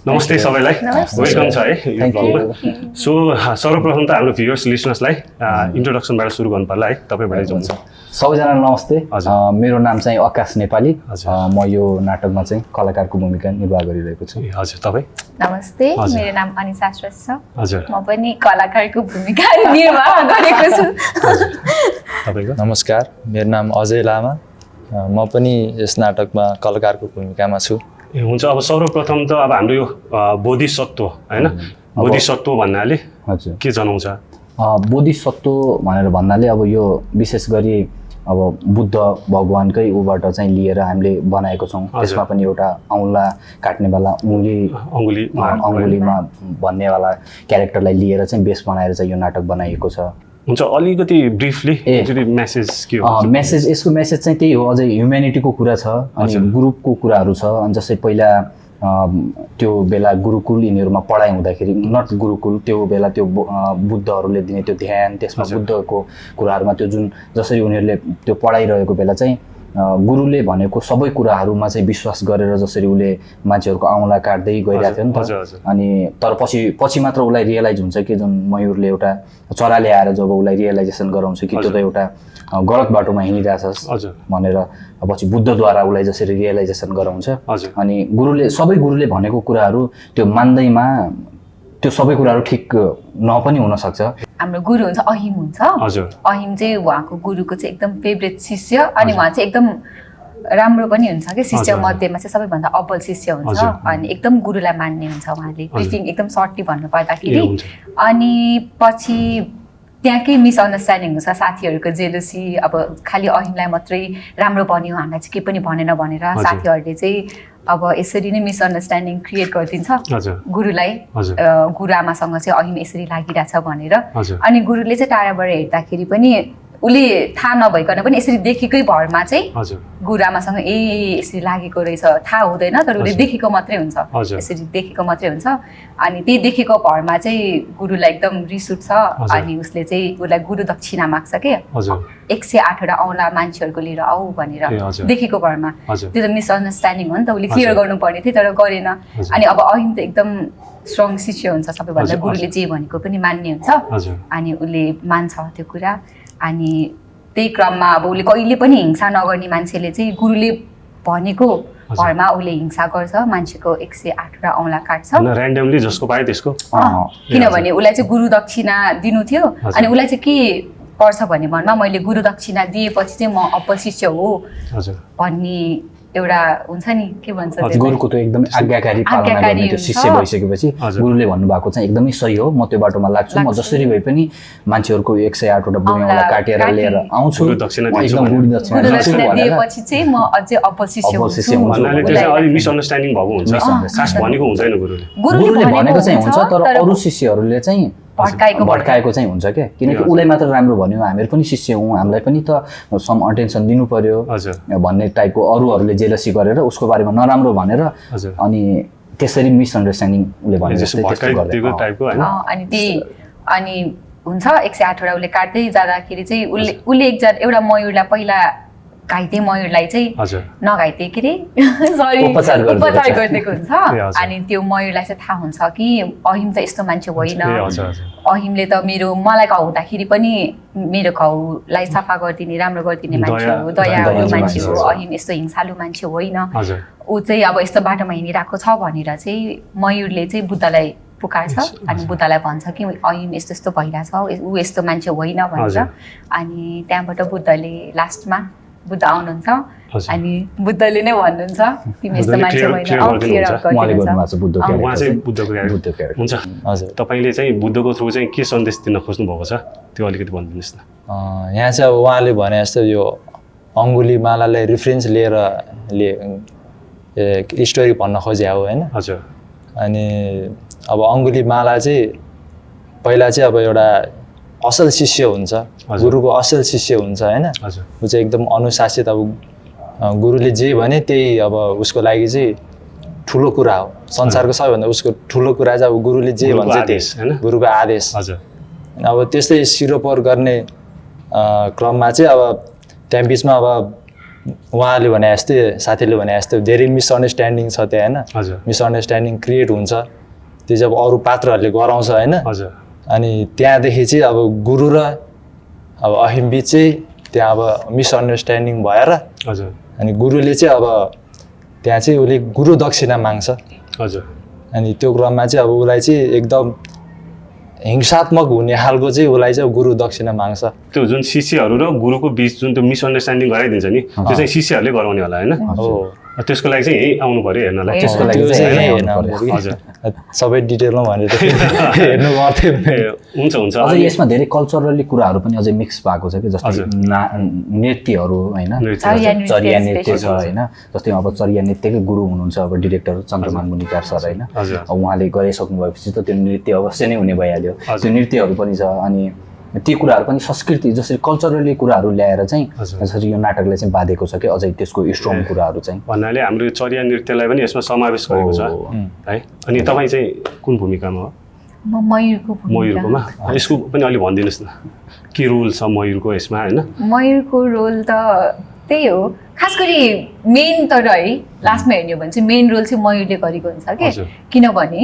नमस्ते सबैलाई वेलकम छ है यो ब्लगमा सो सर्वप्रथम त हाम्रो भ्युअर्स लिसनर्सलाई इन्ट्रोडक्सनबाट सुरु गर्नु पर्ला है तपाईबाट जान्छ सबैजनालाई नमस्ते मेरो नाम चाहिँ आकाश नेपाली म यो नाटकमा चाहिँ कलाकारको भूमिका निर्वाह गरिरहेको छु हजुर तपाई नमस्ते मेरो नाम अनिसा श्रेष्ठ छ हजुर म पनि कलाकारको भूमिका निर्वाह गरेको छु तपाईको नमस्कार मेरो नाम अजय लामा म पनि यस नाटकमा कलाकारको भूमिकामा छु हुन्छ अब सर्वप्रथम त अब हाम्रो यो बोधिसत्व हैन बोधिसत्व भन्नाले हजुर के जनाउँछ बोधिसत्व भनेर भन्नाले अब यो विशेष गरी अब बुद्ध भगवानकै उबाट चाहिँ लिएर हामीले बनाएको छौं त्यसमा पनि एउटा औँला काट्नेवाला अङ्गुलीमा भन्नेवाला क्यारेक्टरलाई लिएर चाहिँ बेस बनाएर चाहिँ यो नाटक बनाइएको छ हुन्छ अलिकति ब्रिफली एक्चुअली मेसेज के हो मेसेज यसको मेसेज चाहिँ त्यही हो अझै ह्युम्यानिटीको कुरा छ अनि ग्रुपको कुराहरू छ अनि जस्तै पहिला त्यो बेला गुरुकुल यिनीहरुमा पढाइ हुँदाखेरि नट गुरुकुल त्यो बेला त्यो बुद्धहरूले दिने त्यो ध्यान त्यसमा बुद्धको कुराहरुमा त्यो जुन जसरी उनीहरुले त्यो पढाइरहेको बेला चाहिँ गुरुले भनेको सबै कुराहरुमा चाहिँ विश्वास गरेर जसरी उले मान्छेहरुको औँला काट्दै गइरहेको थियो नि त अनि तर पछि मात्र उलाई रियलाइज हुन्छ कि जुन मयूरले एउटा चराले आएर जब उलाई रियलाइजेसन गराउँछ कि त्यो त एउटा गलत बाटोमा हिँडिरहेछस् भनेर पछि बुद्धद्वारा उलाई जसरी रियलाइजेसन गराउँछ अनि सबै गुरुले भनेको कुराहरु त्यो मान्दैमा त्यो सबै कुराहरु ठिक नपनि हुन सक्छ हाम्रो गुरु हुन्छ अहिम हुन्छ अहिम चाहिँ उहाँको गुरुको चाहिँ एकदम फेभरेट शिष्य अनि उहाँ चाहिँ एकदम राम्रो पनि हुन्छ के शिष्य मध्येमा चाहिँ सबैभन्दा अब्बल शिष्य हुन्छ अनि एकदम गुरुलाई मान्ने हुन्छ उहाँले ब्रिफिङ एकदम सर्टली भन्नु पर्दाखेरि अनि पछि त्यहाँ के मिसअन्डरस्ट्यान्डिङ हुन्छ साथीहरुको जेलसी अब खाली अहिमलाई मात्रै राम्रो बन्यो हामीलाई चाहिँ के पनि भनेन भनेर साथीहरुले चाहिँ अब यसरी नै मिसअन्डरस्ट्यान्डिङ क्रिएट गरिदिन्छ गुरुलाई गुरुआमासँग चाहिँ अहिम यसरी लागिरहेछ भनेर अनि गुरुले चाहिँ टाढाबाट हेर्दाखेरि पनि उले थाहा नभइकन पनि यसरी देखेकै भरमा चाहिँ गुरुआमासँग यसरी लागेको रहेछ थाहा हुँदैन तर उले देखेको मात्रै हुन्छ यसरी देखेको मात्रै हुन्छ अनि त्यही देखेको भरमा चाहिँ गुरुलाई एकदम रिस उठ्छ अनि उसले चाहिँ उलाई गुरु दक्षिणा माग्छ के 108 वटा औँला मान्छेहरुको लिएर आऊ भनेर देखेको भरमा त्यो त मिसअन्डरस्ट्यान्डिङ हो नि त उले क्लियर गर्नुपर्ने थियो तर गरेन अनि अब अहिम त एकदम स्ट्रङ शिष्य हुन्छ सबैभन्दा गुरुले जे भनेको पनि मान्ने हुन्छ अनि उले मान्छ त्यो कुरा अनि त्यही क्रममा अब उले कहिले पनि हिंसा नगर्ने मान्छेले चाहिँ गुरुले भनेको भरमा उले हिंसा गर्छ मान्छेको 108 वटा औँला काट्छ र्यान्डमली जसको पाए त्यसको किनभने उलाई चाहिँ गुरु दक्षिणा दिनु थियो अनि उलाई चाहिँ के पर्छ भन्ने भनमा मैले गुरु दक्षिणा दिएपछि चाहिँ म अब्बल शिष्य हो भन्ने एउटा हुन्छ नि के भन्छ गुरुको त एकदम आज्ञाकारी पालना गर्ने त्यो शिष्य भइसकेपछि गुरुले भन्नुभएको चाहिँ एकदमै सही हो म त्यो बाटोमा लाग्छु म जसरी भए पनि मान्छेहरुको 108 वटा बुनेवाला काटेर लिएर आउँछु एकदम गुरु दक्षिणा दिएपछि चाहिँ म अझै अब्बल शिष्य हुन्छु भन्नाले त्यो चाहिँ अलि मिसअन्डरस्ट्यान्डिङ भएको हुन्छ खास भनेको हुँदैन गुरुले भनेको चाहिँ हुन्छ तर अरु शिष्यहरुले चाहिँ भड्काएको चाहिँ हुन्छ के किनकि उलाई मात्र राम्रो भन्यो हामीहरु पनि शिष्य हौं हामीलाई पनि त सम अटेन्सन दिनु पर्यो भन्ने टाइपको अरूहरुले जेलसी गरेर उसको बारेमा नराम्रो भनेर अनि त्यसरी मिसअन्डरस्ट्यान्डिङ उले भने जस्तै त्यस्तो टाइपको हैन अनि हुन्छ 108 वटा उले काट्दै जाँदाखेरि चाहिँ उले एउटा मयूरलाई पहिला घाइते मयूरलाई चाहिँ नघाइते के रे सरी उपचार गरिदिएको हुन्छ अनि त्यो मयूरलाई चाहिँ थाहा हुन्छ कि अहिम त यस्तो मान्छे होइन अहिमले त मलाई घाउदाखेरि पनि मेरो घाउलाई सफा गरिदिने राम्रो गरिदिने मान्छे हो दयालु मान्छे हो अहिम यस्तो हिंसालु मान्छे होइन ऊ चाहिँ अब यस्तो बाटोमा हिँडिरहेको छ भनेर चाहिँ मयूरले चाहिँ बुद्धलाई पुकार्छ अनि बुद्धलाई भन्छ कि अहिम यस्तो यस्तो भइरहेछ ऊ यस्तो मान्छे होइन भनेर अनि त्यहाँबाट बुद्धले लास्टमा बुद्ध आउनुहुन्छ अनि बुद्धले नै भन्नुहुन्छ तिमी यस्तो मान्छे होइन हुन्छ हजुर तपाईले चाहिँ बुद्धको थ्रु चाहिँ के सन्देश दिन खोज्नु भएको छ त्यो अलिकति भनिदिनुस् न यहाँ चाहिँ अब उहाँले भने जस्तो यो अंगुली मालालाई रेफरेन्स लिएर स्टोरी भन्न खोजे हो हैन हजुर अनि अब अंगुली माला चाहिँ पहिला चाहिँ अब एउटा असल शिष्य हुन्छ गुरुको असल शिष्य हुन्छ हैन उ चाहिँ एकदम अनुशासित अब गुरुले जे भने त्यही अब उसको लागि चाहिँ ठुलो कुरा हो संसारको सबैभन्दा उसको ठुलो कुरा चाहिँ अब गुरुले जे भन्छ त्यही हैन गुरुको आदेश अब त्यस्तै सिरोपर गर्ने क्रममा चाहिँ अब त्यहाँ बीचमा अब उहाँले भने जस्तै साथीले भने जस्तै धेरै मिसअन्डरस्ट्यान्डिङ छ त्यहाँ होइन हजुर मिसअन्डरस्ट्यान्डिङ क्रिएट हुन्छ त्यो चाहिँ अब अरू पात्रहरूले गराउँछ होइन हजुर अनि त्यहाँदेखि चाहिँ अब गुरु र अब अहिम बिच चाहिँ त्यहाँ अब मिसअन्डरस्ट्यान्डिङ भएर हजुर अनि गुरुले चाहिँ अब त्यहाँ चाहिँ उसले गुरु दक्षिणा माग्छ हजुर अनि त्यो क्रममा चाहिँ अब उसलाई चाहिँ एकदम हिंसात्मक हुने खालको चाहिँ उसलाई चाहिँ गुरु दक्षिणा माग्छ त्यो जुन शिष्यहरू र गुरुको बिच जुन त्यो मिसअन्डरस्ट्यान्डिङ गराइदिन्छ नि त्यो चाहिँ शिष्यहरूले गराउने होला होइन हो त्यसको लागि चाहिँ यहीँ आउनु पऱ्यो हेर्नलाई त्यसको लागि त्यो चाहिँ चाहिँ हेर्नु हेर्नु पर्यो। पर्यो हजुर कि। सबै डिटेलमा भनेर हेर्नु गर्थ्यो हुन्छ हुन्छ अझै यसमा धेरै कल्चरली कुराहरू पनि अझै मिक्स भएको छ कि जस्तै हजुर। नृत्यहरू होइन नृत्य। चरिया नृत्य छ special। होइन जस्तै अब चरिया नृत्यकै गुरु हुनुहुन्छ अब डिरेक्टर चन्द्रमान मुनिकार सर होइन हजुर। अब उहाँले गरिसक्नु भएपछि त त्यो नृत्य अवश्य नै हुने भइहाल्यो हजुर। त्यो नृत्यहरू पनि छ अनि ती कुराहरू पनि संस्कृति जसरी कल्चरली कुराहरू ल्याएर चाहिँ हजुर। जसरी यो नाटकले चाहिँ बाँधेको छ कि अझै त्यसको स्ट्रङ कुराहरू चाहिँ भन्नाले हाम्रो यो चरिया नृत्यलाई पनि यसमा समावेश गरेको छ है अनि तपाईँ चाहिँ कुन भूमिकामा हो म मयूरको मयूरकोमा यसको पनि अलि भनिदिनुहोस् न के रोल छ मयूरको यसमा होइन मयूरको रोल त त्यही हो खास गरी मेन तर है लास्टमा हेर्ने हो भने चाहिँ मेन रोल चाहिँ मयूरले गरेको हुन्छ कि हजुर। किनभने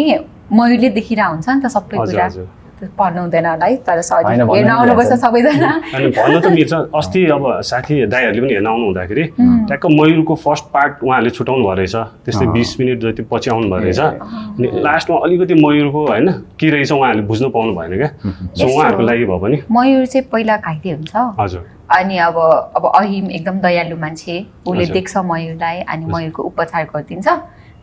मयूरले देखिरहेको हुन्छ नि त सबै हजुर कुरा हजुर त्यो भन्नु हुँदैन होला है तर सरी होइन, भन्नु हेर्न नि आउनुपर्छ भ्याउँछ। सबैजना अनि भन्नु त मिल्छ अस्ति अब साथी दाईहरूले पनि हेर्न आउनु हुँदाखेरि ट्याक्क मयूरको फर्स्ट पार्ट उहाँहरूले छुटाउनु भयो रहेछ त्यस्तै 20 मिनट जति पछि आउनु भयो रहेछ अनि लास्टमा अलिकति मयूरको होइन के रहेछ उहाँहरूले बुझ्नु पाउनु भएन क्या सो उहाँहरूको लागि भयो पनि मयूर चाहिँ पहिला घाइते हुन्छ हजुर अनि अब अहिम एकदम दयालु मान्छे उसले हजुर। देख्छ मयूरलाई अनि मयूरको उपचार गरिदिन्छ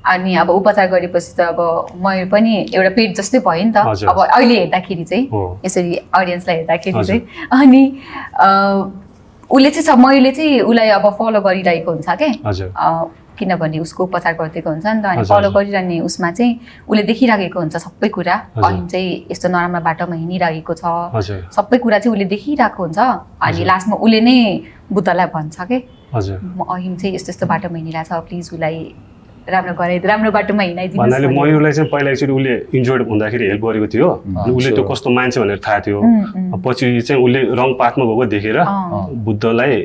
अनि अब उपचार गरेपछि त अब मयूर पनि एउटा पेट जस्तै भयो नि त हजुर। अब अहिले हेर्दाखेरि चाहिँ हो। यसरी अडियन्सलाई हेर्दाखेरि हजुर। चाहिँ अनि उसले चाहिँ मयूरले चाहिँ उसलाई अब फलो गरिरहेको हुन्छ क्या हजुर किनभने उसको उपचार गरिदिएको हुन्छ नि त अनि हजुर, फलो हजुर। गरिरहने उसमा चाहिँ उसले देखिरहेको हुन्छ सबै कुरा हजुर। अहिम चाहिँ यस्तो नराम्रो बाटोमा हिँडिरहेको छ हजुर सबै कुरा चाहिँ उसले देखिरहेको हुन्छ अनि हजुर। लास्टमा उसले नै बुद्धलाई भन्छ कि हजुर म अहिम चाहिँ यस्तो यस्तो बाटोमा हिँडिरहेको छ प्लिज उसलाई राम्रो बाटोमा हिँडाइदिनु भन्नाले मयूरलाई चाहिँ पहिला एकचोटि उसले इन्जोर्ड हुँदाखेरि हेल्प गरेको थियो अनि उसले त्यो कस्तो मान्छे भनेर थाहा थियो पछि चाहिँ उसले रङ पाथमा गएको देखेर बुद्धलाई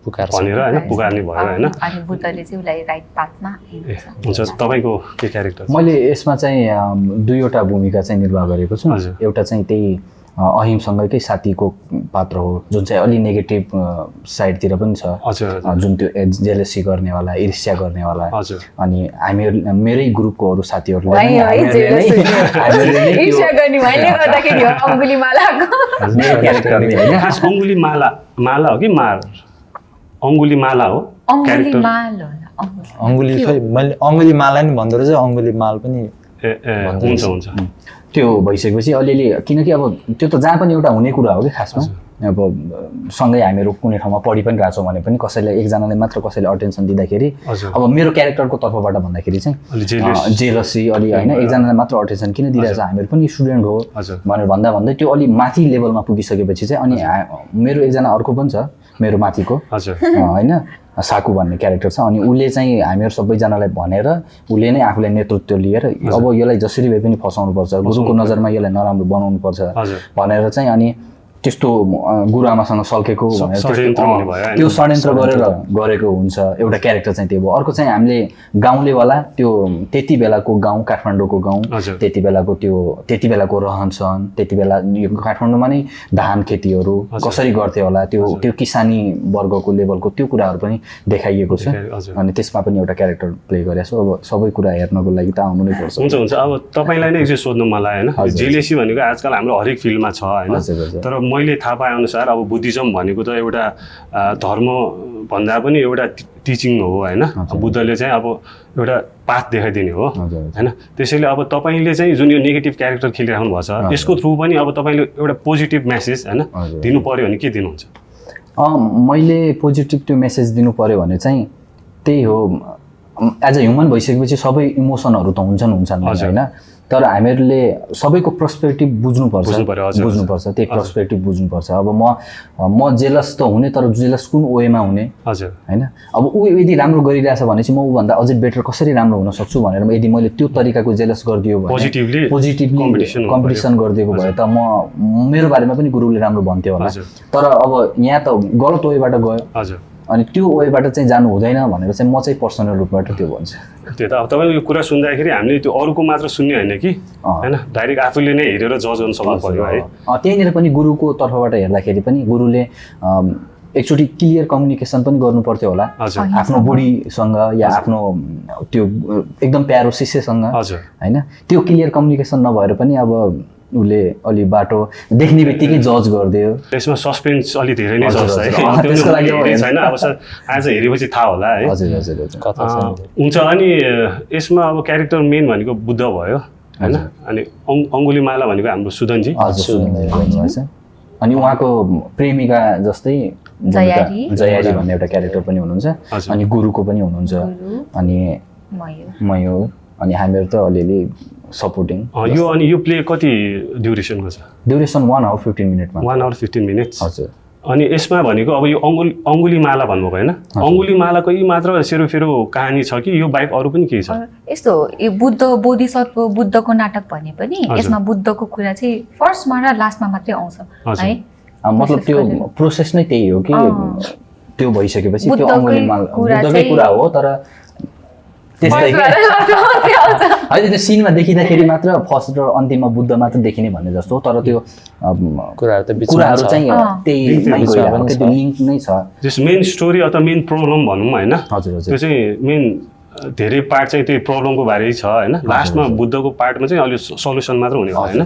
पुकार्छ भनेर होइन पुकार्ने भयो होइन अनि बुद्धले चाहिँ उसलाई राइट पाथमा ए हुन्छ तपाईँको के क्यारेक्टर मैले यसमा चाहिँ दुईवटा भूमिका चाहिँ निर्वाह गरेको छु हजुर। एउटा चाहिँ त्यही अहिमसँगैकै साथीको पात्र हो जुन चाहिँ अलि नेगेटिभ साइडतिर पनि छ हजुर हजुर जुन त्यो जेलेसी गर्नेवाला ईर्ष्या गर्नेवाला हजुर अनि हामीहरू मेरै ग्रुपको अरू साथीहरूले वाइ, नै वाइ, हामीहरूले नै- हामीहरूले नै त्यो ईर्ष्या गर्ने मैले गर्दाखेरि हो अङ्गुलीमालाको मेरो क्यारेक्टरले होइन खास अङ्गुली माला हो कि अङ्गुली माला हो क्यारेक्टर अङ्गुलीमाल होला अङ्गुली खै मैले अङ्गुली माला नि भन्दो रहेछ अङ्गुली माल पनि ए हुन्छ हुन्छ त्यो भइसकेपछि अलिअलि किनकि अब त्यो त जहाँ पनि एउटा हुने कुरा हो कि खासमा अब सँगै हामीहरू कुनै ठाउँमा पढि पनि रहेछौँ भने पनि कसैले एकजनाले मात्र कसैले अटेन्सन दिँदाखेरि हजुर। अब मेरो क्यारेक्टरको तर्फबाट भन्दाखेरि अलि चाहिँ jealous। जेलसी अलि होइन एकजनाले मात्र अटेन्सन किन दिइरहेछ हामीहरू पनि स्टुडेन्ट हो हजुर। भनेर भन्दा भन्दै त्यो अलि माथि लेभलमा पुगिसकेपछि चाहिँ अनि मेरो एकजना अर्को पनि छ मेरो माथिको हजुर होइन साकु भन्ने क्यारेक्टर छ अनि उसले चाहिँ हामीहरू सबैजनालाई भनेर उसले नै आफूलाई नेतृत्व लिएर अब यसलाई जसरी भए पनि फसाउनुपर्छ गुरुको नजरमा यसलाई नराम्रो बनाउनुपर्छ हजुर। भनेर चाहिँ अनि त्यस्तो गुरुआमासँग सल्केको भनेर षड्यन्त्र हुने भयो होइन? त्यो षड्यन्त्र गरेर गरेको हुन्छ एउटा क्यारेक्टर चाहिँ त्यो भयो अर्को चाहिँ हामीले गाउँलेवाला त्यो त्यति बेलाको गाउँ काठमाडौँको गाउँ हजुर। त्यति बेलाको रहनसहन त्यति बेला यो काठमाडौँमा नै धान खेतीहरू कसरी गर्थे होला त्यो किसानी वर्गको लेभलको त्यो कुराहरू पनि देखाइएको छ हजुर। अनि त्यसमा पनि एउटा क्यारेक्टर प्ले गरेको छु अब सबै कुरा हेर्नको लागि त आउनु नै पर्छ हुन्छ हुन्छ अब तपाईँलाई नै एकचोटि सोध्नु मलाई होइन हजुर। जेलेसी भनेको आजकल हाम्रो हरेक फिल्डमा छ होइन हजुर, हजुर। तर मैले थाहा पाए अनुसार अब बुद्धिज्म भनेको त एउटा धर्म भन्दा पनि एउटा टिचिङ हो होइन बुद्धले चाहिँ अब एउटा पाथ देखाइदिने हो हजुर। होइन त्यसैले अब तपाईँले चाहिँ जुन यो नेगेटिभ क्यारेक्टर खेलिराख्नु भएको छ यसको थ्रु पनि अब तपाईँले एउटा पोजिटिभ मेसेज होइन हजुर। दिनु पर्यो भने के दिनुहुन्छ मैले पोजिटिभ त्यो मेसेज दिनु पर्यो भने चाहिँ त्यही हो एज अ ह्युमन भइसकेपछि सबै इमोसनहरू त हुन्छन् हजुर। होइन तर हामीहरूले सबैको पर्सपेक्टिभ बुझ्नुपर्छ बुझ्नुपर्यो, हजुर, बुझ्नुपर्छ त्यही पर्सपेक्टिभ बुझ्नुपर्छ अब म जेलस त हुने तर जेलस कुन वेमा हुने हजुर होइन अब ऊ यदि राम्रो गरिरहेछ भने चाहिँ म ऊभन्दा अझै बेटर कसरी राम्रो हुन सक्छु भनेर यदि मैले त्यो तरिकाको जेलस गरिदियो भने पोजिटिभली कम्पिटिसन गरिदिएको भए त मेरो बारेमा पनि गुरुले राम्रो भन्थ्यो होला हजुर। तर अब यहाँ त गलत वेबाट गयो हजुर अनि त्यो वेबाट चाहिँ जानु हुँदैन भनेर चाहिँ म चाहिँ पर्सनल रूपबाट त्यो भन्छु। त्यो त अब तपाईँको यो कुरा सुन्दाखेरि हामीले त्यो अरूको मात्र सुन्ने होइन कि होइन, डाइरेक्ट आफूले नै हेरेर जज गर्न सक्नु पर्यो है। त्यहीँनिर पनि गुरुको तर्फबाट हेर्दाखेरि पनि गुरुले एकचोटि क्लियर कम्युनिकेसन पनि गर्नु पर्थ्यो होला आफ्नो बुढीसँग या आफ्नो त्यो एकदम प्यारो शिष्यसँग होइन। त्यो क्लियर कम्युनिकेसन नभएर पनि अब उसले अलि बाटो देख्ने बित्तिकै जज गरिदियो। त्यसमा सस्पेन्स अलि धेरै नै छ छैन, अब आज हेरेपछि थाहा होला है। हुन्छ। अनि यसमा अब क्यारेक्टर मेन भनेको बुद्ध भयो होइन, अनि अङ्गुलीमाला भनेको हाम्रो सुदनजी। अनि उहाँको प्रेमिका जस्तै जयारी भन्ने एउटा क्यारेक्टर पनि हुनुहुन्छ, अनि गुरुको पनि हुनुहुन्छ, अनि मयूर, अनि हामीहरू त अलिअलि सपोर्टिङ। यो अनि यो प्ले कति ड्युरेसनको छ? Duration 1 hour 15 minute 1 hour 15 minutes। हजुर। अनि यसमा भनेको अब यो अङ्गुलीमाला भन्नुभएको होइन, अङ्गुलीमालाको यी मात्र सेरोफेरो कहानी छ कि यो बाहेक अरू पनि केही छ? यस्तो यो बुद्ध बोधिसत्व बुद्धको नाटक भने पनि यसमा बुद्धको कुरा चाहिँ फर्स्टमा र लास्टमा मात्रै आउँछ है। मतलब त्यो प्रोसेस नै त्यही हो कि त्यो भइसकेपछि त्यो अङ्गुलीमाला बुद्धकै कुरा हो, तर त्यस्तै होइन त्यो सिनमा देखिँदाखेरि मात्र फर्स्ट र अन्तिममा बुद्ध मात्र देखिने भन्ने जस्तो, तर त्यो कुराहरू चाहिँ त्यहीमै गइरहेको त्यो लिङ्क नै छ। जस मेन स्टोरी अथवा मेन प्रब्लम भनौँ होइन, हजुर हजुर, त्यो चाहिँ मेन धेरै पार्ट चाहिँ त्यही प्रब्लमको बारे छ होइन, लास्टमा बुद्धको पार्टमा चाहिँ अलि सल्युसन मात्र हुने हो होइन।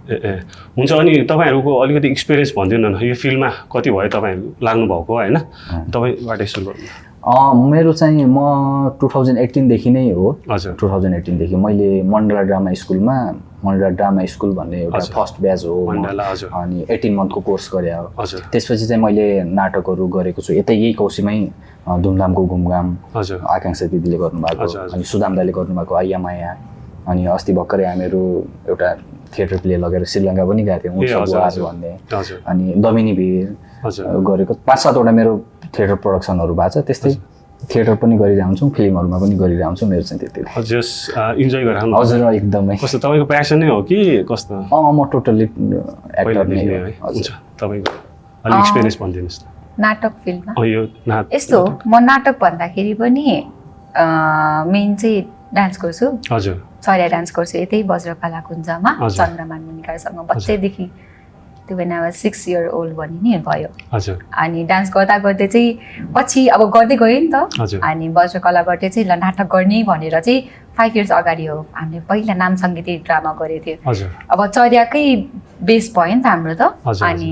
ए हुन्छ। अनि तपाईँहरूको अलिकति एक्सपिरियन्स भनिदिनु न, यो फिल्डमा कति भयो तपाईँहरू लाग्नु भएको होइन, तपाईँबाट सुरु गर्नु। मेरो चाहिँ म 2018 देखि नै हो। हजुर। 2018 देखि मैले मण्डला ड्रामा स्कुलमा, मण्डला ड्रामा स्कुल भन्ने एउटा फर्स्ट ब्याच हो, अनि 18 monthको कोर्स गरे हो। त्यसपछि चाहिँ मैले नाटकहरू गरेको छु यतै यही कौशीमै, धुमधामको घुमघाम आकाङ्क्षा दिदीले गर्नुभएको, अनि सुदाम दाले गर्नुभएको आइया माया, अनि अस्ति भर्खरै हामीहरू एउटा थिएटर प्ले लगेर श्रीलङ्का पनि गएको थियौँ भन्ने, अनि दमिनी भिर गरेको 5-7 वटा मेरो थिएटर प्रडक्सनहरू भएको छ। त्यस्तै थिएटर पनि गरिरहन्छौँ, फिल्महरूमा पनि गरिरहन्छौँ। मेरो चाहिँ त्यति इन्जोय गरेर। हजुर एकदमै। कस्तो तपाईँको प्यासन नै हो कि कस्तो? म टोटल्ली एक्टर नै हो। हुन्छ, तपाईँको अलिक एक्सपिरियन्स भनिदिनुहोस् न नाटक फिल्डमा। यस्तो म नाटक भन्दाखेरि पनि मेन चाहिँ डान्स गर्छु। हजुर। चर्या डान्स गर्छु यतै वज्रकला कुञ्जमा चन्द्रमान मुनिकारसँग बच्चैदेखि, त्यो बेला 6 year old भन्ने नि भयो। हजुर। अनि डान्स गर्दा गर्दै चाहिँ पछि अब गर्दै गयो नि त, अनि वज्रकला गर्दै चाहिँ ल नाटक गर्ने भनेर चाहिँ 5 years अगाडि हो हामीले पहिला नाम सङ्गीत ड्रामा गरेको थियो। अब चर्याकै बेस भयो नि त हाम्रो त, अनि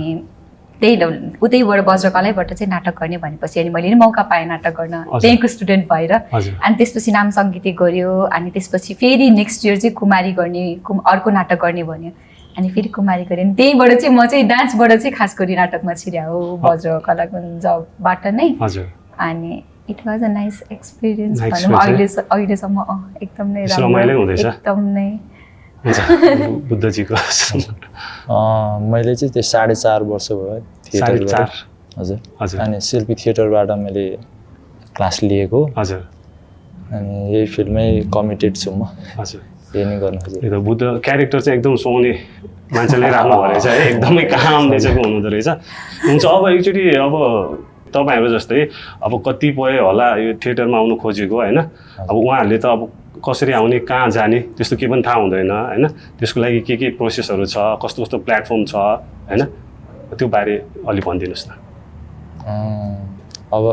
त्यही उतैबाट वज्रकलाबाट चाहिँ नाटक गर्ने भनेपछि अनि मैले नि मौका पाएँ नाटक गर्न, त्यहीँको स्टुडेन्ट भएर। अनि त्यसपछि नाम सङ्गीत गऱ्यो, अनि त्यसपछि फेरि नेक्स्ट इयर चाहिँ कुमारी गर्ने, अर्को नाटक गर्ने भन्यो, अनि फेरि कुमारी गरेँ। त्यहीँबाट चाहिँ म चाहिँ डान्सबाट चाहिँ खास गरी नाटकमा छिर्या हो, वज्रकला कुञ्जबाट नै। अनि it was a nice experience भनौँ। अहिलेसम्म एकदम नै राम्रो, एकदम नै। बुद्धजीको मैले चाहिँ त्यो 4.5 वर्ष भयो थिएटर। हजुर। अनि शिल्पी थिएटरबाट मैले क्लास लिएको। हजुर। अनि यही फिल्डमै कमिटेड छु म। हजुर। यही नै गर्नु खोजेको। बुद्ध क्यारेक्टर चाहिँ एकदम सुहाउने मान्छेले राख्नु भयो रहेछ है, एकदमै काम नेचरको हुनुहुँदो रहेछ। हुन्छ। अब एकचोटि अब तपाईँहरू जस्तै अब कतिपय होला यो थिएटरमा आउनु खोजेको होइन, अब उहाँहरूले त अब कसरी आउने, कहाँ जाने, त्यस्तो केही पनि थाहा हुँदैन होइन, त्यसको लागि के प्रोसेसहरू छ, कस्तो कस्तो प्लेटफर्म छ होइन, त्यो बारे अलि भनिदिनुहोस् न। अब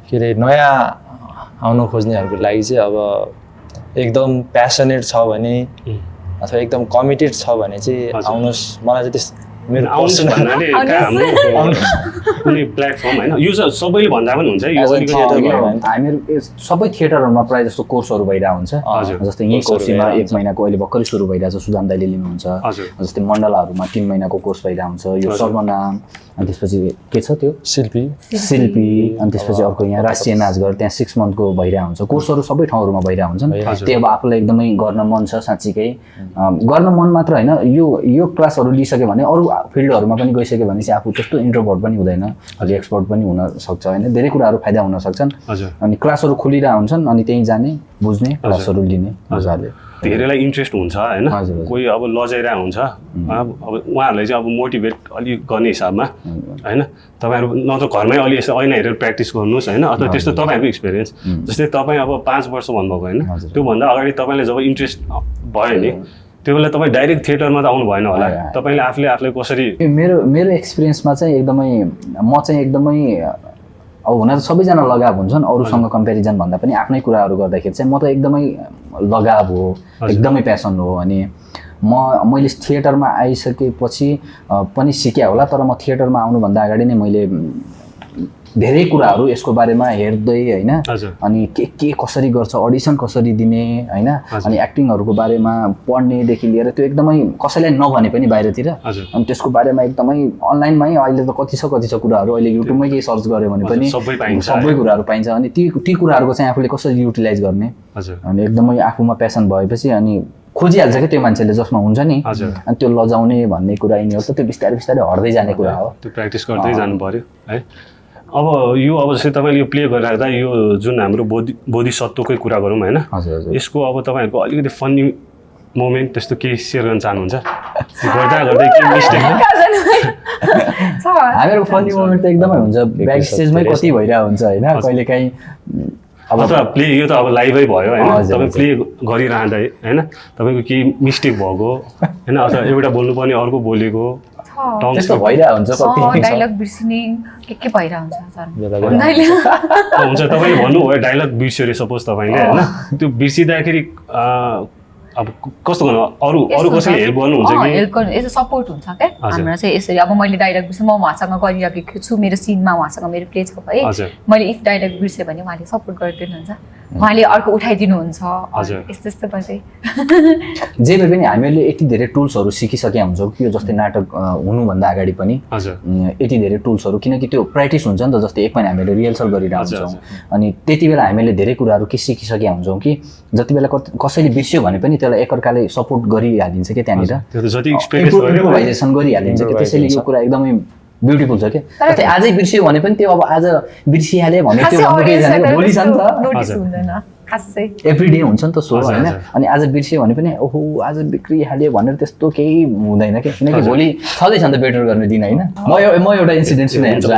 के अरे नयाँ आउनु खोज्नेहरूको लागि चाहिँ अब एकदम प्यासनेट छ भने अथवा एकदम कमिटेड छ भने चाहिँ आउनुहोस्। मलाई चाहिँ त्यस मेरो कुनै प्लेटफर्म होइन, यो सबैले भन्दा पनि हुन्छ। हामीहरू सबै थिएटरहरूमा प्रायः जस्तो कोर्सहरू भइरहेको हुन्छ। जस्तै यहीँ कोर्समा 1 महिनाको अहिले भर्खरै सुरु भइरहेको छ, सुदाम दाइले लिनुहुन्छ। जस्तै मण्डलाहरूमा 3 महिनाको कोर्स भइरहेको हुन्छ। यो सर्वनाम, अनि त्यसपछि के छ त्यो शिल्पी, अनि त्यसपछि अर्को यहाँ राष्ट्रिय नाचघर, त्यहाँ 6 monthको भइरहेको हुन्छ। कोर्सहरू सबै ठाउँहरूमा भइरहेको हुन्छन्। त्यो अब आफूलाई एकदमै गर्न मन छ साँच्चीकै, गर्न मन मात्र होइन, यो क्लासहरू लिइसक्यो भने अरू फिल्डहरूमा पनि गइसक्यो भने चाहिँ आफू त्यस्तो इन्ट्रोभर्ट पनि हुँदैन, अलि एक्सपर्ट पनि हुन सक्छ होइन, धेरै कुराहरू फाइदा हुन सक्छन्। अनि क्लासहरू खुलिरहेको हुन्छन्, अनि त्यहीँ जाने, बुझ्ने, क्लासहरू लिने मजाले। धेरैलाई इन्ट्रेस्ट हुन्छ होइन, हजुर, हजुर। कोही अब लजाइरहेको हुन्छ, अब उहाँहरूलाई चाहिँ अब मोटिभेट अलिक गर्ने हिसाबमा होइन, तपाईँहरू न त घरमै अलि यसो ऐना हेरेर प्र्याक्टिस गर्नुहोस् होइन, अथवा त्यस्तो तपाईँहरूको एक्सपिरियन्स जस्तै तपाईँ अब 5 वर्ष भन्नुभएको होइन, त्योभन्दा अगाडि तपाईँलाई जब इन्ट्रेस्ट भयो नि त्यो बेला तपाईँ डाइरेक्ट थिएटरमा त आउनु भएन होला, तपाईँले आफूलाई कसरी? मेरो एक्सपिरियन्समा चाहिँ एकदमै म चाहिँ एकदमै अब हुन त सबैजना लगाव हुन्छन् अरूसँग कम्पेरिजन भन्दा पनि आफ्नै कुराहरू गर्दाखेरि चाहिँ म त एकदमै लगाव हो, एकदमै प्यासन हो। अनि मैले थिएटरमा आइसकेपछि पनि सिकेँ होला, तर म थिएटरमा आउनुभन्दा अगाडि नै मैले धेरै कुराहरू यसको बारेमा हेर्दै होइन, अनि के कसरी गर्छ, अडिसन कसरी दिने होइन, अनि एक्टिङहरूको बारेमा पढ्नेदेखि लिएर त्यो एकदमै कसैलाई नभने पनि बाहिरतिर, अनि त्यसको बारेमा एकदमै अनलाइनमै अहिले त कति छ कुराहरू, अहिले युट्युबमै केही सर्च गऱ्यो भने पनि सबै कुराहरू पाइन्छ। अनि ती कुराहरूको चाहिँ आफूले कसरी युटिलाइज गर्ने, अनि एकदमै आफूमा प्यासन भएपछि अनि खोजिहाल्छ कि त्यो मान्छेले जसमा हुन्छ नि, अनि त्यो लजाउने भन्ने कुरा यिनीहरू त त्यो बिस्तारै बिस्तारै हट्दै जाने कुरा हो, त्यो प्र्याक्टिस गर्दै जानु पर्यो है। अब जस्तै तपाईँले यो प्ले गरिराख्दा यो जुन हाम्रो बोधिसत्वकै कुरा गरौँ होइन, यसको अब तपाईँहरूको अलिकति फन्नी मोमेन्ट त्यस्तो केही सेयर गर्न चाहनुहुन्छ? गर्दा के मिस्टेक? हामीहरूको फन्नी मोमेन्ट त एकदमै हुन्छ, ब्याक स्टेजमै कति भइरहेको हुन्छ होइन, कहिलेकाहीँ अब त प्ले यो त अब लाइभै भयो होइन, तपाईँ प्ले गरिरहँदा होइन तपाईँको केही मिस्टेक भएको होइन, अथवा एउटा बोल्नुपर्ने अर्को बोलेको त्यस्तो भइरहेको हुन्छ, कति डायलग बिर्सिने के भइरहेको हुन्छ। तपाईँले भन्नुभयो डायलग बिर्स्यो अरे सपोज तपाईँले होइन, त्यो बिर्सिँदाखेरि अब कस्तो गर्नु, अरू कसैले हेल्प गर्नुहुन्छ कि? हेल्प गर्नु यसो सपोर्ट हुन्छ क्या हाम्रो चाहिँ यसरी। अब मैले डायलग बिर्सेँ, म उहाँसँग गरिरहेको छु, मेरो सिनमा उहाँसँग मेरो प्ले छ है, मैले इफ डायलग बिर्सेँ भने उहाँले सपोर्ट गरिदिनुहुन्छ, उहाँले अर्को उठाइदिनुहुन्छ, यस्तो यस्तो गर्दै। जे भए पनि हामीहरूले यति धेरै टुल्सहरू सिकिसकेका हुन्छौँ कि यो जस्तै नाटक हुनुभन्दा अगाडि पनि यति धेरै टुल्सहरू, किनकि त्यो प्र्याक्टिस हुन्छ नि त, जस्तै एक महिना हामीले रिहर्सल गरिरहेको हुन्छौँ, अनि त्यति बेला हामीले धेरै कुराहरू के सिकिसकेका हुन्छौँ कि जति बेला कसैले बिर्स्यो भने पनि त्यसलाई एकअर्काले सपोर्ट गरिहालिन्छ कि त्यहाँनिर, इम्प्रोभाइजेसन गरिहालिन्छ कि, त्यसैले यो कुरा एकदमै ब्युटिफुल छ क्या। जस्तै आजै बिर्स्यो भने पनि त्यो अब आज बिर्सिहाल्यो भने त्यो भन्नु केही जाने भोलि छ नि त, एभ्री डे हुन्छ नि त सो होइन, अनि आज बिर्स्यो भने पनि ओहो आज बिग्रिहाल्यो भनेर त्यस्तो केही हुँदैन क्या, किनकि भोलि छँदैछ नि त बेटर गर्ने दिन होइन। म एउटा इन्सिडेन्ट सुनाइहाल्छु,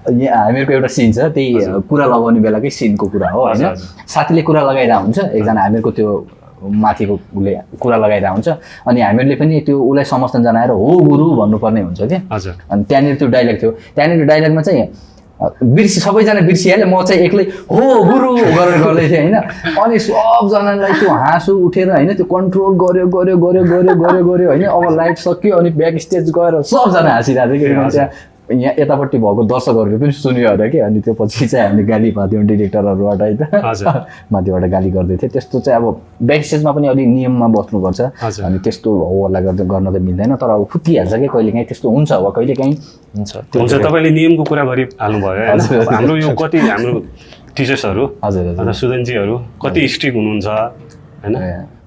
हामीहरूको एउटा सिन छ, त्यही कुरा लगाउने बेलाकै सिनको कुरा हो होइन, साथीले कुरा लगाइरहेको हुन्छ, एकजना हामीहरूको त्यो माथिको उसले कुरा लगाइरहेको हुन्छ, अनि हामीहरूले पनि त्यो उसलाई समर्थन जनाएर हो गुरु भन्नुपर्ने हुन्छ क्या। अनि त्यहाँनिर त्यो डाइलग थियो, त्यहाँनिर डाइलगमा चाहिँ सबैजना बिर्सिहाल्यो, म चाहिँ एक्लै हो गुरु गरेर गर्दै थिएँ होइन, अनि सबजनालाई त्यो हाँसो उठेर होइन त्यो कन्ट्रोल गऱ्यो होइन, अब लाइट सक्यो अनि ब्याक स्टेज गएर सबजना हाँसिरहेको थियो कि त्यहाँ यहाँ यतापट्टि भएको दर्शकहरूले पनि सुन्यो होला कि, अनि त्यो पछि चाहिँ हामीले गाली पाथ्यौँ डिरेक्टरहरूबाट है त, माथिबाट गाली गर्दै थियो। त्यस्तो चाहिँ अब ब्याक स्टेजमा पनि अलिक नियममा बस्नुपर्छ, अनि त्यस्तो हल्ला गर्न त मिल्दैन, तर अब फुटिहाल्छ कि कहिलेकाहीँ त्यस्तो हुन्छ, अब कहिलेकाहीँ हुन्छ। तपाईँले नियमको कुरा गरिहाल्नुभयो होइन, हाम्रो यो कति हाम्रो टिचर्सहरू अथवा सुदनजीहरू कति स्ट्रिक्ट हुनुहुन्छ होइन,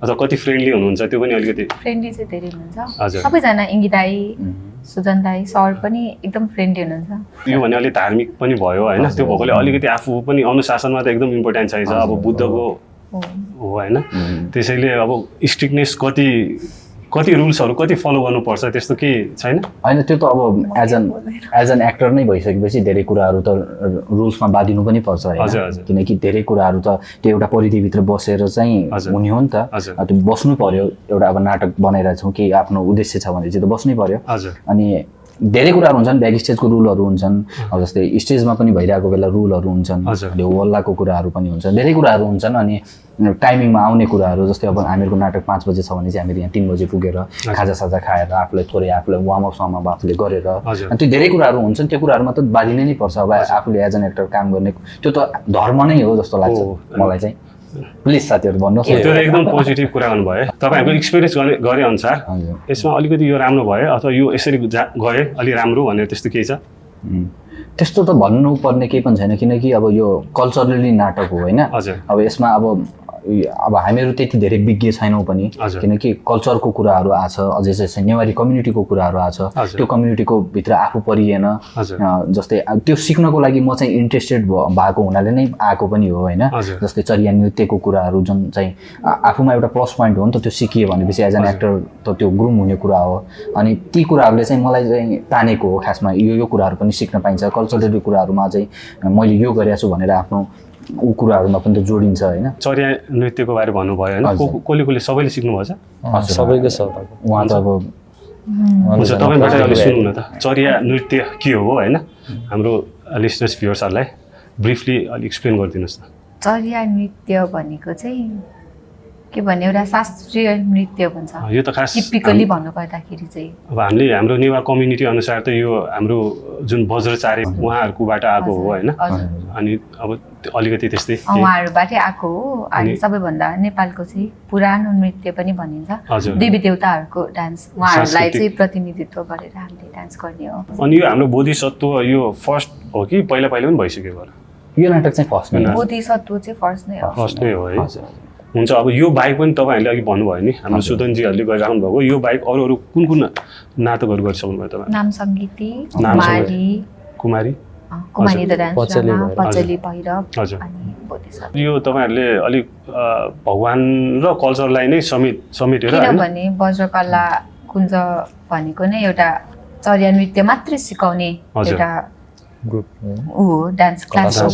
अथवा कति फ्रेन्डली हुनुहुन्छ, त्यो पनि अलिकति? फ्रेन्डली चाहिँ धेरै हुनुहुन्छ सबैजना, इङ्गी दाई सुजन दाई सर पनि एकदम फ्रेन्डली हुनुहुन्छ। यो भने अलिक धार्मिक पनि भयो होइन, त्यो भएकोले अलिकति आफू पनि अनुशासनमा त एकदम इम्पोर्टेन्ट चाहिन्छ, अब बुद्धको हो होइन, त्यसैले अब स्ट्रिक्टनेस कति रुल्सहरू कति फलो गर्नुपर्छ त्यस्तो के छैन? होइन त्यो त अब एज एन एक्टर नै भइसकेपछि धेरै कुराहरू त रुल्समा बाँधिनु पनि पर्छ होइन, किनकि धेरै कुराहरू त त्यो एउटा परिधिभित्र बसेर चाहिँ हुने हो नि त, त्यो बस्नु पर्यो, एउटा अब नाटक बनाइरहेछौँ कि आफ्नो उद्देश्य छ भने चाहिँ त बस्नै पर्यो। अनि धेरै कुराहरू हुन्छन्, ब्याक स्टेजको रुलहरू हुन्छन्, अब जस्तै स्टेजमा पनि भइरहेको बेला रुलहरू हुन्छन्, हल्लाको कुराहरू पनि हुन्छन्, धेरै कुराहरू हुन्छन्। अनि टाइमिङमा आउने कुराहरू, जस्तै अब हामीहरूको नाटक 5 बजे छ भने चाहिँ हामीले यहाँ 3 बजे पुगेर खाजासाजा खाएर आफूलाई थोरै आफूलाई वार्मअप समअप आफूले गरेर, अनि त्यो धेरै कुराहरू हुन्छन्, त्यो कुराहरूमा त बाँधिनै नै पर्छ। अब आफूले एज एन एक्टर काम गर्ने त्यो त धर्म नै हो जस्तो लाग्छ मलाई चाहिँ। प्लिज साथीहरू भन्नुहोस्। त्यो एकदम पोजिटिभ कुरा गर्नुभयो, तपाईँहरूको एक्सपिरियन्स गरे अनुसार यसमा अलिकति यो राम्रो भयो अथवा यो यसरी गए अलि राम्रो भनेर त्यस्तो केही छ? त्यस्तो त भन्नुपर्ने केही पनि छैन, किनकि अब यो कल्चरली नाटक हो होइन, अब यसमा अब अब हामीहरू त्यति धेरै विज्ञ छैनौँ पनि किनकि कल्चरको कुराहरू आछ अझै चाहिँ नेवारी कम्युनिटीको कुराहरू आछ त्यो कम्युनिटीको भित्र आफू परिएन जस्तै त्यो सिक्नको लागि म चाहिँ इन्ट्रेस्टेड भएको हुनाले नै आएको पनि हो होइन जस्तै चरिया नृत्यको कुराहरू जुन चाहिँ आफूमा एउटा प्लस पोइन्ट हो नि त त्यो सिकियो भनेपछि एज एन एक्टर त त्यो ग्रुम हुने कुरा हो अनि ती कुराहरूले चाहिँ मलाई चाहिँ तानेको हो खासमा यो कुराहरू पनि सिक्न पाइन्छ कल्चरल कुराहरूमा चाहिँ मैले यो गरेको छु भनेर आफ्नो ऊ कुराहरूमा पनि त जोडिन्छ होइन चरिया नृत्यको बारे भन्नुभयो होइन कसले सबैले सिक्नुभएछ सबैको छ उहाँ त अब हुन्छ तपाईँबाट अलिक सुनौँ न त चरिया नृत्य के हो होइन हाम्रो लिसनर्स भ्युअर्सहरूलाई ब्रिफली अलिक एक्सप्लेन गरिदिनुहोस् न चरिया नृत्य भनेको चाहिँ के भन्ने एउटा शास्त्रीय नृत्य भन्छ यो त खास टिपिकली भन्नुपर्दाखेरि चाहिँ अब हामीले हाम्रो नेवा कम्युनिटी अनुसार त यो हाम्रो जुन वज्रचार्य उहाँहरूकोबाट आएको हो होइन अनि अब अलिकति त्यस्तै उहाँहरूबाटै आएको हो अनि सबैभन्दा नेपालको चाहिँ पुरानो नृत्य पनि भनिन्छ देवी देवताहरूको डान्स उहाँहरूलाई चाहिँ प्रतिनिधित्व गरेर हामीले डान्स गर्ने हो अनि यो हाम्रो बोधिसत्व यो फर्स्ट हो कि पहिला पनि भइसक्यो होला यो नाटक चाहिँ फर्स्ट नै हो बोधिसत्व चाहिँ फर्स्ट नै हो है हुन्छ अब यो बाहेक पनि तपाईँहरूले अघि भन्नुभयो नि हाम्रो सुदनजीहरूले गरिराख्नु भएको यो बाहेक अरू कुन नाटकहरू गरिसक्नु भयो तपाईँ नाम सङ्गीती कुमारी कुमारी द डान्स ड्रामा पचली भैरव अनि बोधिसत्व यो तपाईँहरूले अलिक भगवान र कल्चरलाई नै समेटेर किनभने वज्रकला कुञ्ज भनेको नै एउटा चर्या नृत्य मात्रै सिकाउने एउटा ग्रुप हो डान्स क्लास हो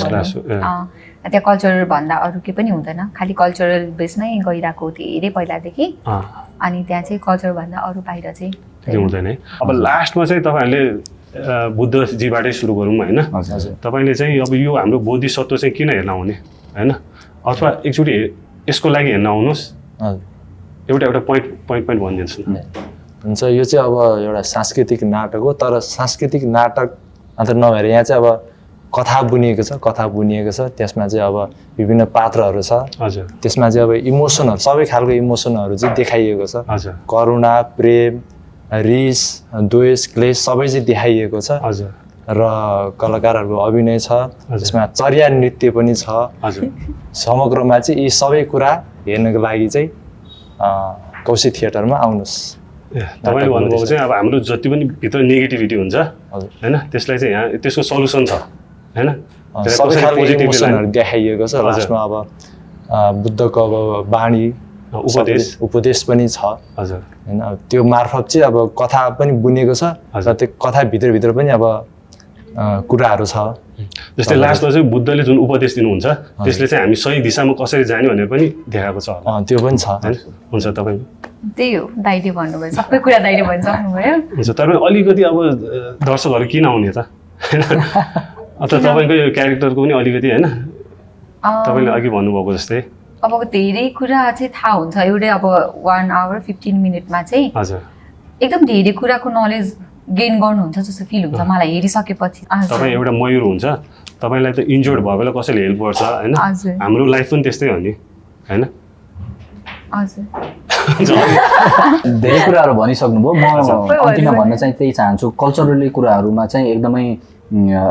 त्यहाँ कल्चरल भन्दा अरू के पनि हुँदैन खालि कल्चरल बेसमै गइरहेको धेरै पहिलादेखि अनि त्यहाँ चाहिँ कल्चर भन्दा अरू बाहिर चाहिँ हुँदैन है अब लास्टमा चाहिँ तपाईँहरूले बुद्धजीबाटै सुरु गरौँ होइन तपाईँले चाहिँ अब यो हाम्रो बोधिसत्व चाहिँ किन हेर्न आउने होइन अथवा एकचोटि यसको लागि हेर्न आउनुहोस् एउटा पोइन्ट भनिदिनुहोस् न हुन्छ यो चाहिँ अब एउटा सांस्कृतिक नाटक हो तर सांस्कृतिक नाटक मात्र नभएर यहाँ चाहिँ अब कथा बुनिएको छ त्यसमा चाहिँ अब विभिन्न पात्रहरू छ त्यसमा चाहिँ अब इमोसनहरू सबै खालको इमोसनहरू चाहिँ देखाइएको छ करुणा प्रेम रिस द्वेष क्लेश सबै चाहिँ देखाइएको छ र कलाकारहरूको अभिनय छ त्यसमा चर्या नृत्य पनि छ समग्रमा चाहिँ यी सबै कुरा हेर्नको लागि चाहिँ कौशी थिएटरमा आउनुहोस् तपाईँले भन्नुभएको चाहिँ अब हाम्रो जति पनि भित्र नेगेटिभिटी हुन्छ होइन त्यसलाई चाहिँ यहाँ त्यसको सल्युसन छ हैन सबै खालको इमोसनहरू देखाइएको छ लास्टमा अब बुद्धको अब वाणी उपदेश पनि छ हैन त्यो मार्फत चाहिँ अब कथा पनि बुनेको छ र त्यो कथा भित्र पनि अब कुराहरू छ जस्तै लास्टमा चाहिँ बुद्धले जुन उपदेश दिनुहुन्छ त्यसले चाहिँ हामी सही दिशामा कसरी जाने भनेर पनि देखाएको छ त्यो पनि छ हैन हुन्छ तपाईँ त्यही हो दाइले भन्नुभयो सबै कुरा दाइले भनिसक्नुभयो हुन्छ तर अलिकति अब दर्शकहरू किन आउने त हैन अथवा तपाईँको यो क्यारेक्टरको पनि अलिकति होइन तपाईँले अघि भन्नुभएको जस्तै अब धेरै कुरा चाहिँ थाहा हुन्छ एउटै अब 1 आवर 15 मिनटमा चाहिँ एकदम धेरै कुराको नलेज गेन गर्नुहुन्छ जस्तो फिल हुन्छ मलाई हेरिसकेपछि तपाईँ एउटा मयूर हुन्छ तपाईँलाई त इन्जोर्ड भयो बेला कसैले हेल्प गर्छ होइन हाम्रो लाइफ पनि त्यस्तै हो नि होइन धेरै कुराहरू भनिसक्नुभयो म अन्तिममा भन्न चाहिँ त्यही चाहन्छु कल्चरली कुराहरूमा चाहिँ एकदमै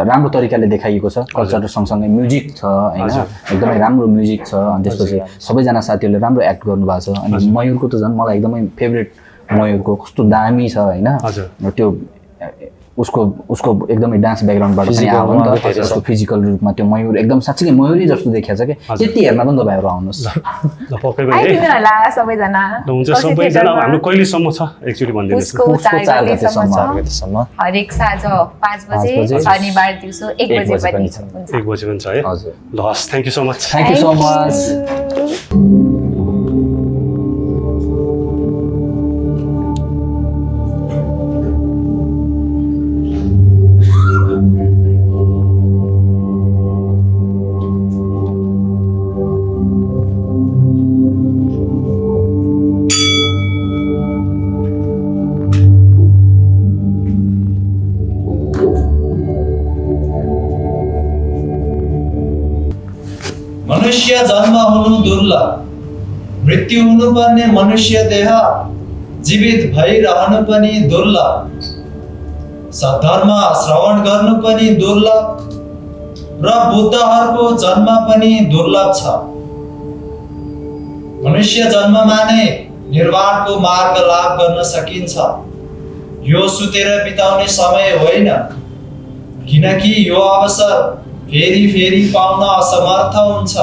राम्रो तरिकाले देखाइएको छ कल्चर सँगसँगै म्युजिक छ होइन एकदमै राम्रो म्युजिक छ अनि त्यसपछि सबैजना साथीहरूले राम्रो एक्ट गर्नुभएको छ अनि मयूरको त झन् मलाई एकदमै फेभरेट मयूरको कस्तो दामी छ होइन त्यो उसको एकदमै डान्स ब्याकग्राउन्डबाट पनि आयो नि त त्यसको फिजिकल रूपमा त्यो मयूर एकदम साँच्चै मयूरै जस्तो देखिएको छ कि त्यति हेर्न पनि तपाईँहरू आउनुहोस् ल पक्कै पनि सबैजना हुन्छ सबैजना हाम्रो कहिलेसम्म छ एक्चुअली भनिदिनुहोस् उसको 4 गतेसम्म हरेक साँझ 5 बजे शनिबार दिउँसो 1 बजे पनि हुन्छ 1 बजे पनि छ है हजुर ल हस् thank you so much thank you so much मनुष्य जन्म हुनु दुर्लभ मृत्यु हुनुपर्ने मनुष्य देह जीवित भइरहनु पनि दुर्लभ सद्धर्म श्रवण गर्नु पनि दुर्लभ र बुद्धहरूको जन्म पनि दुर्लभ छ मनुष्य जन्ममा नै निर्वाणको मार्ग लाभ गर्न सकिन्छ। यो सुतेर बिताउने समय होइन, किनकि यो अवसर फेरि फेरि पाउन असमर्थ हुन्छ।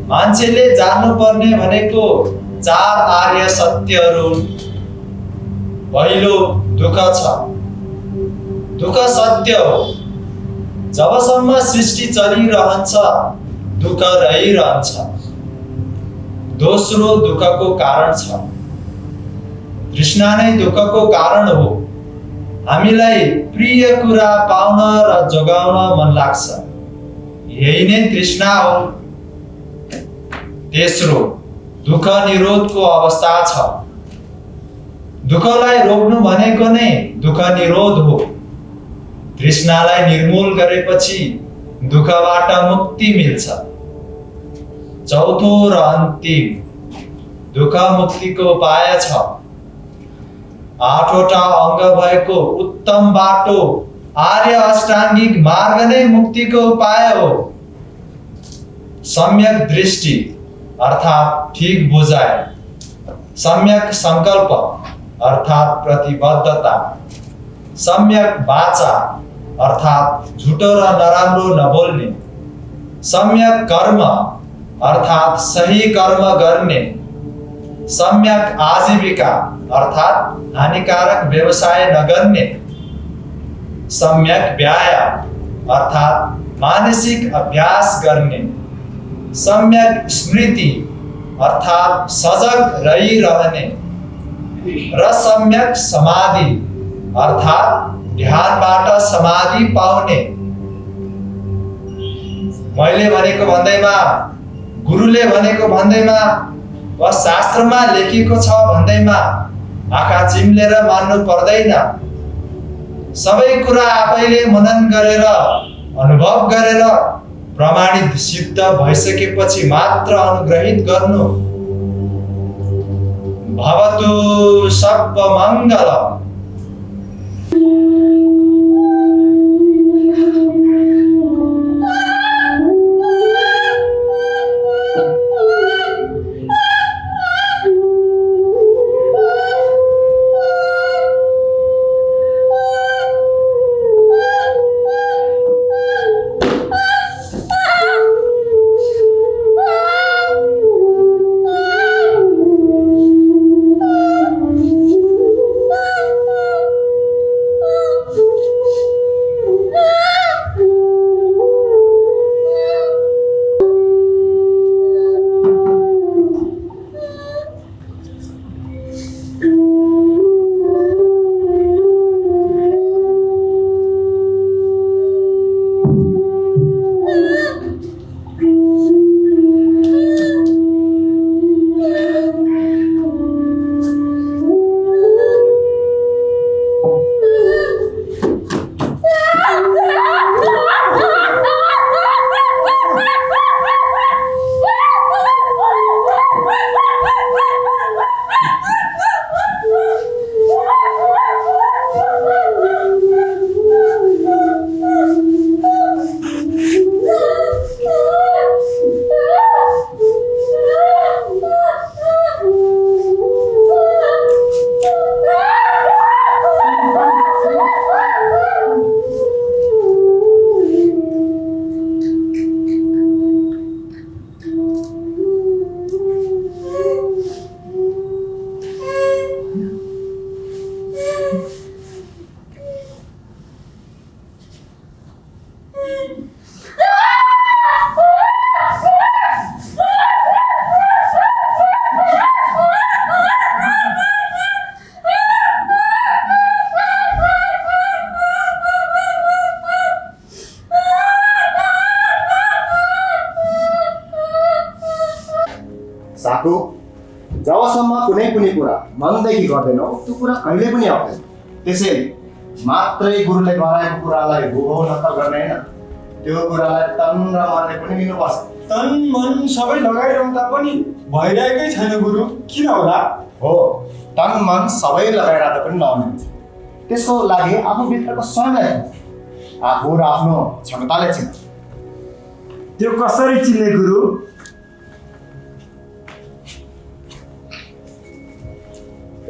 मान्छेले जान्नुपर्ने भनेको 4 आर्य सत्यहरू हुन्। पहिलो दुःख छ। दुःख सत्य हो। जबसम्म सृष्टि चलिरहन्छ दुःख रहिरहन्छ। दोस्रो दुःखको कारण छ। तृष्णा नै दुःखको कारण हो। हामीलाई प्रिय कुरा पाउन र जोगाउन मन लाग्छ, यही नै तृष्णा हो। तेस्रो दुःख निरोधको अवस्था छ। दुःखलाई रोक्नु भनेको नै दुःख निरोध हो। तृष्णालाई निर्मूल गरेपछि दुःखबाट मुक्ति मिल्छ। चौथो र अन्तिम दुःख मुक्तिको उपाय छ। 8वटा अङ्ग भएको उत्तम बाटो आर्य अष्टाङ्गिक मार्ग नै मुक्तिको उपाय हो। सम्यक दृष्टि अर्थात् ठीक बुझाइ, सम्यक संकल्प अर्थात् प्रतिबद्धता, सम्यक वाचा अर्थात् झुटो र नराम्रो नबोल्ने, सम्यक कर्म अर्थात् सही कर्म गर्ने, सम्यक आजीविका अर्थात् हानिकारक व्यवसाय नगर्ने, सम्यक व्यायाम अर्थात् मानसिक अभ्यास गर्ने, सम्यक स्मृति अर्थात् सजग रहिरहने र सम्यक समाधि अर्थात् ध्यानबाट समाधि पाउने। मैले भनेको भन्दैमा, गुरुले भनेको भन्दैमा वा शास्त्रमा लेखिएको छ भन्दैमा आँखा चिम्लेर मान्नु पर्दैन। सबै कुरा आफैले मनन गरेर अनुभव गरेर प्रमाणित सिद्ध भइसकेपछि मात्र अनुग्रहित गर्नु। भवतु सर्वमङ्गलम्। साथो, जबसम्म कुनै पनि कुरा मनदेखि गर्दैनौ त्यो कुरा कहिले पनि आउँदैन। त्यसैले मात्रै गुरुले गराएको कुरालाई हुबहु नक्कल गर्ने होइन, त्यो कुरालाई तन र मनले पनि लिनुपर्छ। तन मन सबै लगाइरहँदा पनि भइरहेकै छैन गुरु, किन होला? हो, तन मन सबै लगाइरहँदा पनि नहुने हुन्छ। त्यसको लागि आफूभित्रको स्वयंलाई आफू र आफ्नो क्षमताले चिन्छ। त्यो कसरी चिन्ने गुरु?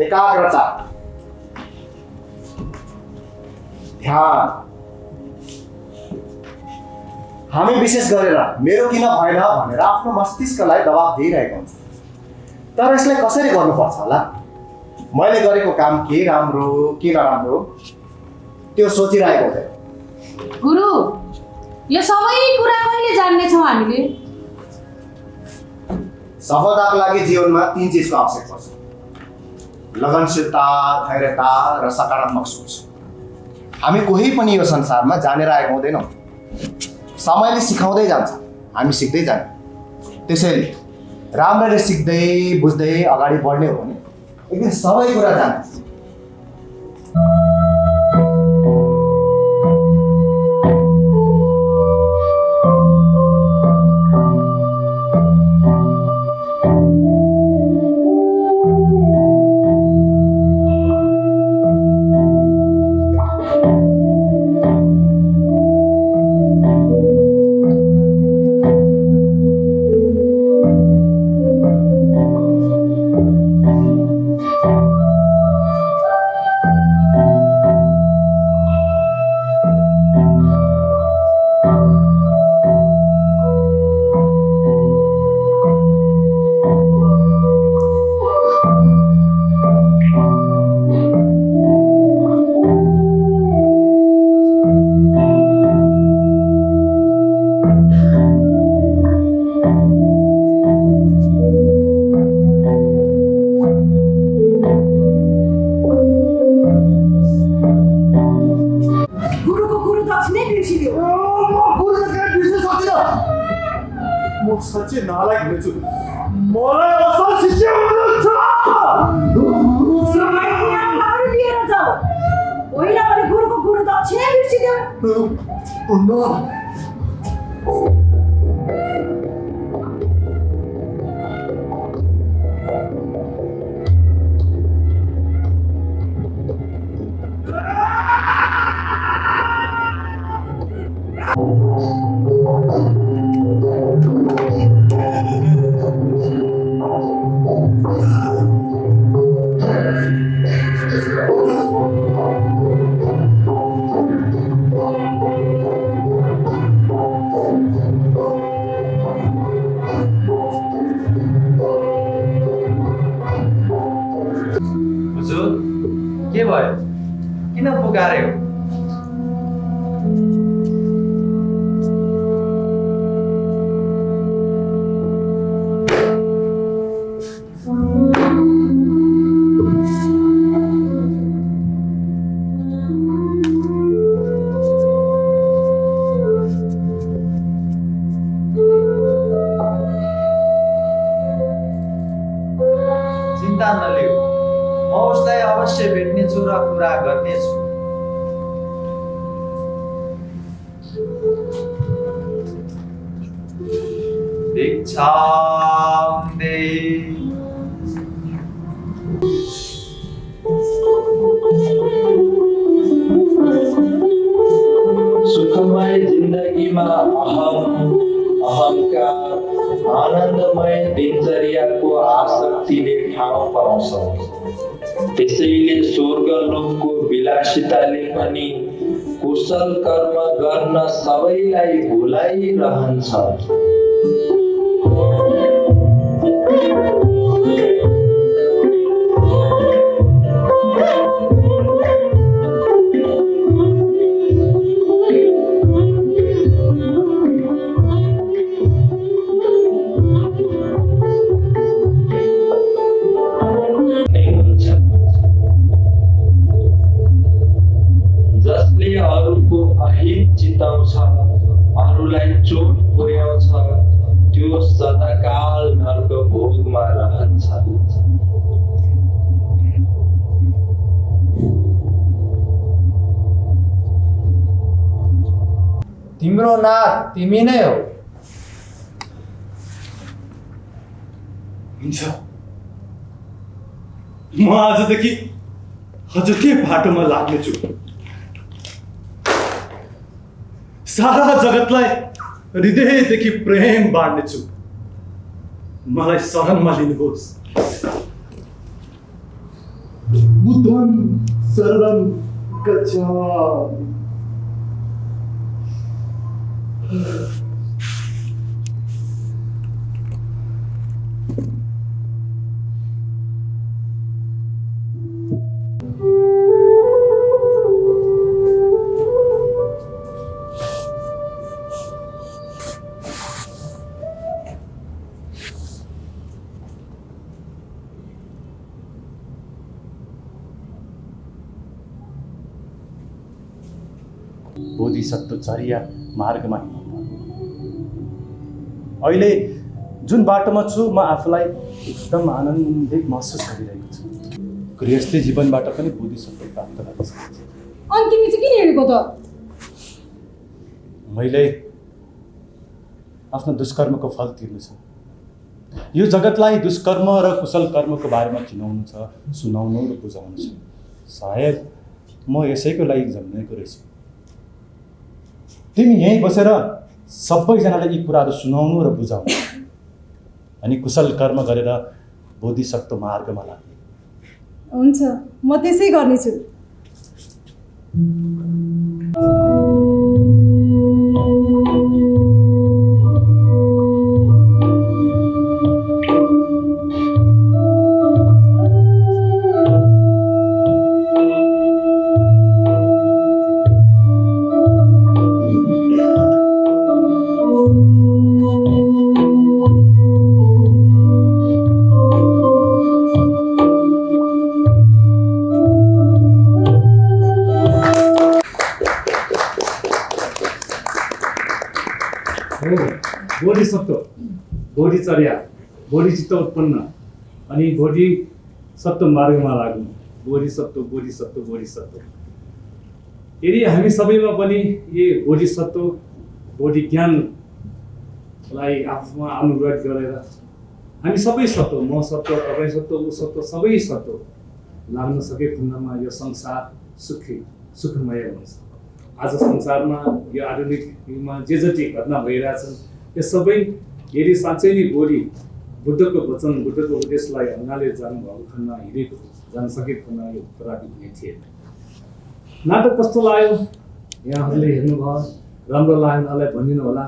एकाग्रता, ध्यान। हामी विशेष गरेर मेरो किन भएन भनेर आफ्नो मस्तिष्कलाई दबाब दिइरहेको हुन्छ। तर यसलाई कसरी गर्नुपर्छ होला? मैले गरेको काम के राम्रो के नराम्रो त्यो सोचिरहेको हुँदैन। गुरु, यो सबै कुरा कहिले जान्नेछौँ हामीले? सफलताको लागि जीवनमा 3 चिजको आवश्यक पर्छ: लगनशीलता, धैर्यता र सकारात्मक सोच। हामी कोही पनि यो संसारमा जानेर आएको हुँदैनौँ। समयले सिकाउँदै जान्छ, हामी सिक्दै जाने। त्यसैले राम्ररी सिक्दै बुझ्दै अगाडि बढ्ने हो भने एक दिन सबै कुरा जान्छ। म साँच्चै नालायक हुनेछु। मलाई असल शिष्य हुनुहुन्छ। अरू लिएर जाऊ, होइन भने गुरुको गुरु दक्षिणै बिर्सिदेऊ। के भयो? किन पुकार्यो? चिन्ता नलिऊ, म उसलाई अवश्य भेट्नेछु र कुरा गर्नेछु। दीक्षां देहि। सुखमय जिन्दगीमा अहंकार आनन्दमय दिनचर्याको आसक्तिले ठाउँ पाउँछ। त्यसैले स्वर्गलोकको विलासिताले पनि कुशल कर्म गर्न सबैलाई भुलाइरहन्छ। जसले अरूको अहित चिताउँछ, अरूलाई चोट पुर्याउँछ, त्यो सदाकाल नर्क भोगमा रहन्छ। तिम्रो नाथ तिमी नै हो। हुन्छ, म आजदेखि हजुरकै बाटोमा लाग्नेछु। सारा जगतलाई हृदयदेखि प्रेम बाँड्नेछु। मलाई शरणमा लिनुहोस्। बुद्धं शरणं गच्छामि। बोधिसत्वचर्या मार्गमा हिँड्नु। अहिले जुन बाटोमा छु म आफूलाई एकदम आनन्दित महसुस गरिरहेको छु। गृहस्थी जीवनबाट पनि बोधिसत्व प्राप्त गर्न सकिन्छ। अनि तिमी चाहिँ किन हिँडेको त? मैले आफ्नो दुष्कर्मको फल तिर्नु छ। यो जगतलाई दुष्कर्म र कुशल कर्मको बारेमा चिनाउनु छ, सुनाउनु र बुझाउनु छ। सायद म यसैको लागि जन्मेको रहेछु। तिमी यहीँ बसेर सबैजनालाई यी कुराहरू सुनाउनु र बुझाउनु अनि कुशल कर्म गरेर बोधिसत्व मार्गमा लाग्नु। हुन्छ, म त्यसै गर्नेछु। बोधिसत्व, बोधिचर्या, बोधिचित्त उत्पन्न अनि बोधिसत्व मार्गमा लाग्नु। बोधिसत्व, बोधिसत्व, बोधिसत्व। यदि हामी सबैमा पनि यो बोधिसत्व, बोधि ज्ञानलाई आफूमा अनुगत गरेर हामी सबै सत्व, म सत्व, तपाईँ सत्व, ऊ सत्व, सबै सत्व लाग्न सके खण्डमा यो संसार सुखमय हुन्छ। आज संसारमा यो आधुनिक युगमा जे जति घटना भइरहेछन् यो सबै यदि साँच्चै नै बोली बुद्धको वचन, बुद्धको उपदेशलाई हङ्गाले जानुभएको खण्डमा हिँडेको जान सकेको खण्डमा यो खराबी हुने थिएन। नाटक कस्तो लाग्यो यहाँहरूले हेर्नुभयो? राम्रो लाग्यो उहाँलाई भनिदिनु होला,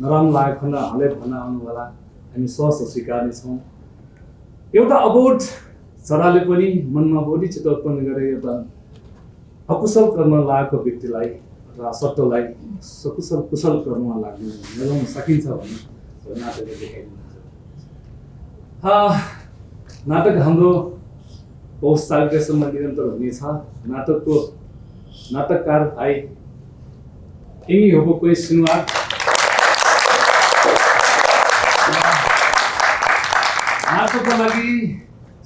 नराम्रो लाग्यो खण्ड उहाँले भन्न आउनु होला। हामी सहज स्वीकार्ने छौँ। एउटा अबोध चराले पनि मनमा बोधिचित्त उत्पन्न गरेर एउटा अकुशल कर्म लागेको व्यक्तिलाई अथवा सत्वलाई कुशल कर्ममा लाग्नु मिलाउन सकिन्छ भने नाटकले देखाइदिनुहुन्छ। नाटक हाम्रो पौष चालिकासम्म निरन्तर हुनेछ। नाटककार भाइ यिनी हो कोही सुनुवार। नाटकको लागि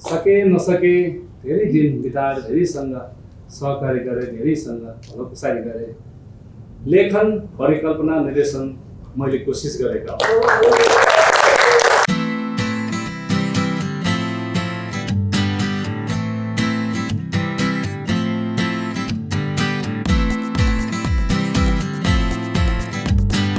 सके नसके धेरै दिन बिताएर धेरैसँग सहकारी गरे, धेरैसँग भलोकुसारी गरे। लेखन, परिकल्पना, निर्देशन मैले कोसिस गरेका।